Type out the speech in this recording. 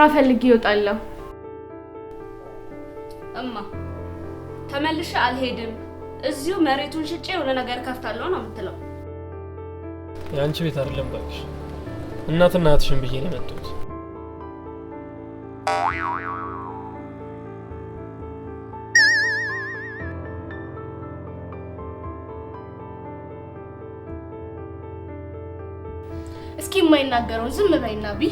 ስራ ፈልጌ እወጣለሁ። እማ ተመልሼ አልሄድም፣ እዚሁ መሬቱን ሽጬ የሆነ ነገር ከፍታለሁ ነው የምትለው። የአንቺ ቤት አይደለም እባክሽ፣ እናትና እህትሽን ብዬ ነው የመጣሁት። እስኪ የማይናገረውን ዝም በይና ቢ።